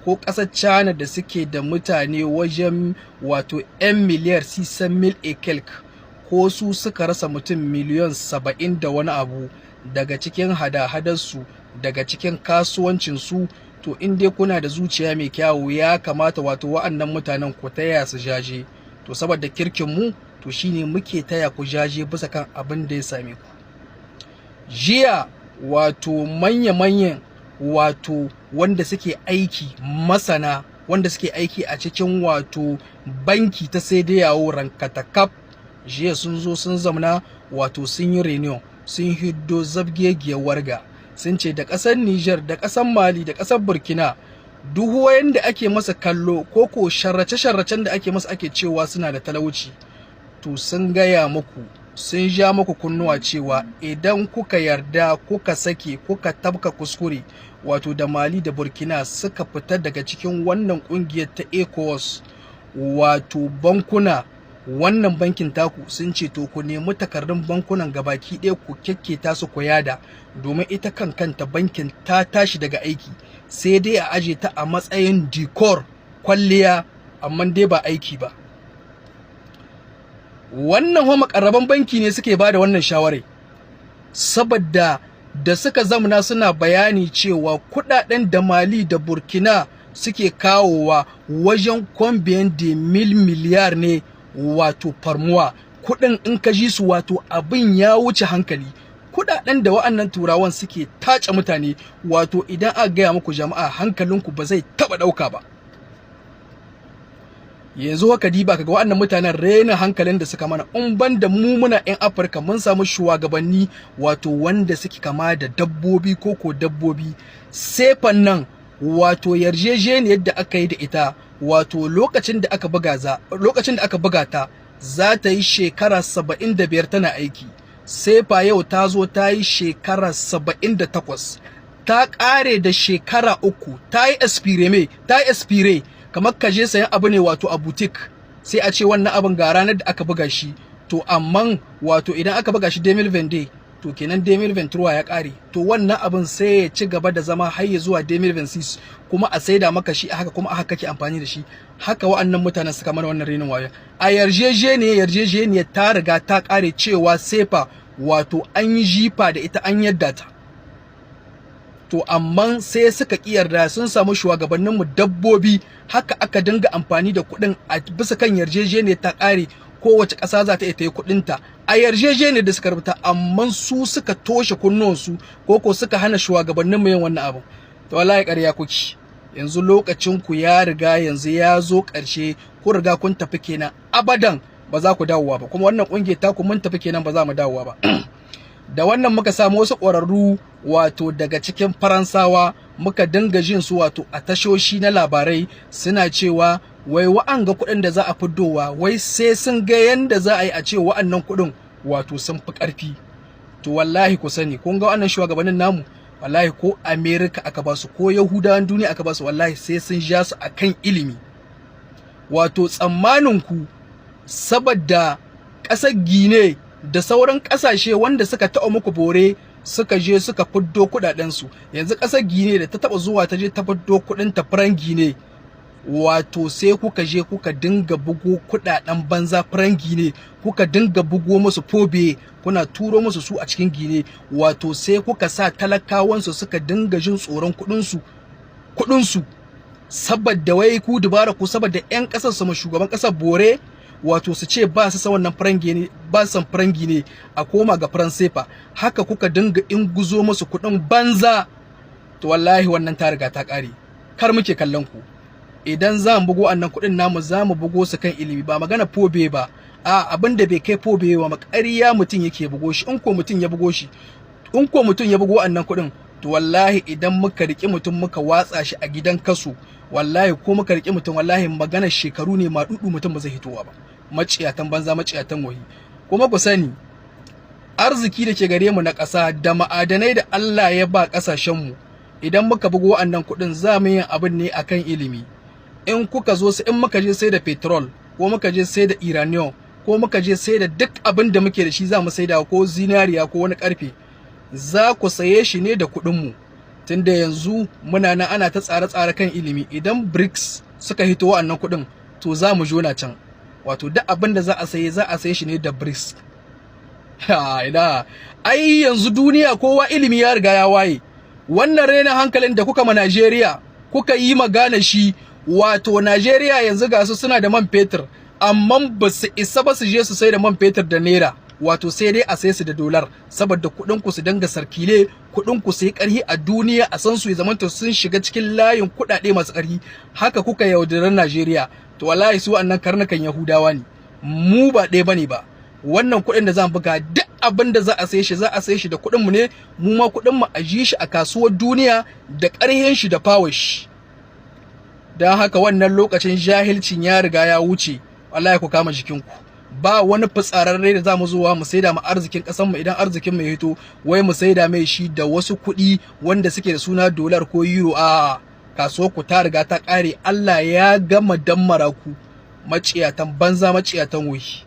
Ko ƙasar China da suke da mutane wajen wato 'yan miliyar sisan mil ekelk, ko su suka rasa mutum miliyan 70 da wani abu daga cikin hada-hadarsu, daga cikin kasuwancinsu. To, in dai kuna da zuciya mai kyawu, ya kamata wato wa'annan mutanen ku taya su jaje. To, saboda kirkin mu, to shine muke taya ku jaje bisa kan abin da ya same ku. Jiya wato manya-manyan wato wanda suke aiki, masana wanda suke aiki a cikin wato banki ta CEDEAO rankatakaf, jiya sun zo sun zamna, wato sun yi reunion, sun hiddo zabgegiyar warga. Sun ce da ƙasar Niger, da ƙasar Mali, da ƙasar Burkina, duk wayanda ake masa kallo ko ko sharrace-sharracen da ake masa, ake cewa suna da talauci, to sun gaya muku, sun ja muku kunnuwa cewa idan kuka yarda, kuka sake, kuka tabka kuskure, wato da Mali da Burkina suka fita daga cikin wannan kungiyar ta ECOWAS, wato bankuna, wannan bankin taku, sun ce to ku nemi takardun bankunan gabaki ɗaya, ku kyakketa su, ku yada, domin ita kan kanta bankin ta tashi daga aiki, sai dai a aje ta a matsayin décor, kwalliya, amma dai ba aiki ba. Wannan ho makarraban banki ne suke bada wannan shawarai, saboda da suka zamana suna bayani cewa kudaden da Mali da Burkina suke kawowa wajen combien de mille milliards ne, wato par mois. Kudin in ka ji su, wato abin ya wuce hankali. Kudaden da wa'annan Turawan suke tace mutane, wato idan aka gaya muku, jama'a, hankalinku ba zai taba dauka ba. Yanzu haka diba kaga wa'annan mutanen, raina hankalin da suka mana. In ban da mu muna yan Afirka, mun samu shugabanni wato wanda suke kama da dabbobi ko ko dabbobi. Sefan nan, wato yarjejeniyar da aka yi da ita, wato lokacin da aka buga ta, za ta yi shekara 75 tana aiki. Sefa yau ta zo ta yi shekara 78, ta ƙare da shekara 3, ta yi expiré, ta yi expiré. Kamar ka je sayan abu ne wato a boutique, sai a ce wannan abin ga ranar da aka buga shi. To, amma wato idan aka buga shi 2020, to kenan 2023 ya ƙare. To, wannan abin sai ya ci gaba da zama har ya zuwa 2026, kuma a saida maka shi a haka, kuma a haka kake amfani da shi. Haka wa'annan mutanen suka mana wannan renin wayo. A yarjejeniya ta riga ta ƙare cewa sefa wato an yi jifa da ita, an yadda ta. To, amma sai suka ƙi yarda, sun samu shugabanninmu dabbobi. Haka aka dinga amfani da kuɗin a bisa kan yarjejeniyar ta ƙare, kowace ƙasa za ta iya ta yi kuɗinta a yarjejeniyar da suka rubuta. Amma su suka toshe kunnuwansu ko ko suka hana shugabanninmu yin wannan abu. To, wallahi ƙarya kuke. Yanzu lokacin ku ya riga yanzu ya zo ƙarshe. Ku riga kun tafi kenan, abadan ba za ku dawowa ba. Kuma wannan ƙungiyar taku, mun tafi kenan, ba za mu dawowa ba. Da wannan muka samu wasu ƙwararru wato daga cikin Faransawa, muka dinga jin su wato a tashoshi na labarai suna cewa wai wa'anga kuɗin da za a fiddowa, wai sai sun ga yanda za a yi a ce wa'annan kuɗin wato sun fi ƙarfi. To, wallahi ku sani, kun ga wannan shugabannin namu, wallahi ko America aka ba su, ko Yahudawan duniya aka ba su, wallahi sai sun ja su akan ilimi. Wato tsammanin ku saboda ƙasar Gine da sauran ƙasashe wanda suka taɓa muku bore suka je suka fiddo kuɗaɗensu. Yanzu ƙasar Gine da ta taɓa zuwa ta je ta fiddo kuɗin ta franc Gine, wato sai kuka je kuka dinga bugo kuɗaɗen banza franc Gine, kuka dinga bugo musu fobe, kuna turo musu su a cikin Gine, wato sai kuka sa talakawansu suka dinga jin tsoron kuɗinsu, saboda wai ku dubara ku, saboda 'yan ƙasar su ma shugaban ƙasar bore, wato su ce ba su san wannan franc ne, ba su san franc ne, a koma ga franc CFA. Haka kuka dinga inguzo musu kuɗin banza. To, wallahi wannan ta riga ta ƙare. Kar muke kallon ku. Idan za mu bugo annan kuɗin namu, za mu bugo su kan ilimi, ba magana fobe ba. A abin da bai kai fobe ba, ƙarya mutum yake bugo shi. In ko mutum ya bugo annan kuɗin, to wallahi idan muka riƙi mutum muka watsa shi a gidan kaso, wallahi ko muka riƙi mutum, wallahi magana shekaru ne maɗuɗu, mutum ba zai hitowa ba. Maciyatan banza, maciyatan wahi. Kuma ku sani, arziki da ke gare mu na ƙasa da ma'adanai da Allah ya ba ƙasashenmu, idan muka bugo wa'annan kuɗin, za mu yin abin ne akan ilimi. In kuka zo, in muka je sai da petrol, ko muka je sai da uranium, ko muka je sai da duk abin da muke da shi, za mu saida ko zinariya ko wani karfe, za ku saye shi ne da kuɗinmu. Tunda yanzu muna nan ana ta tsare-tsare kan ilimi, idan BRICS suka hito wa'annan kuɗin, to za mu jona can. Wato duk abin da za a saye, za a saye shi ne da BRICS. Ina ai yanzu duniya kowa ilimi ya riga ya waye. Wannan raina hankalin da kuka ma Najeriya, kuka yi magana shi, wato Najeriya yanzu ga su suna da man fetur, amma ba su isa ba su je su sai da man fetur da naira, wato sai dai a sai su da dolar, saboda kuɗin ku su danga circuler, kuɗin ku sai ƙarhi a duniya, a san su, ya zamanta sun shiga cikin layin kuɗaɗe masu ƙarhi. Haka kuka yaudarar Najeriya. To wallahi su wannan karnukan Yahudawa ne, mu ba ɗaya bane ba. Wannan kuɗin da za mu buga, duk abin da za a saye shi, za a saye shi da kuɗin mu ne. Mu ma kuɗin mu a ji shi a kasuwar duniya da ƙarhin shi da power shi. Don haka wannan lokacin jahilcin ya riga ya wuce. Wallahi ku kama jikinku. Ba wani fitsararre da za mu zuwa mu saida mu arzikin ƙasar mu, idan arzikin mu ya hito, wai mu saida mai shi da wasu kuɗi wanda suke da suna dolar ko euro. A kasuwar ku ta riga ta ƙare. Allah ya gama dammara ku, maciyatan banza, maciyatan wuhi.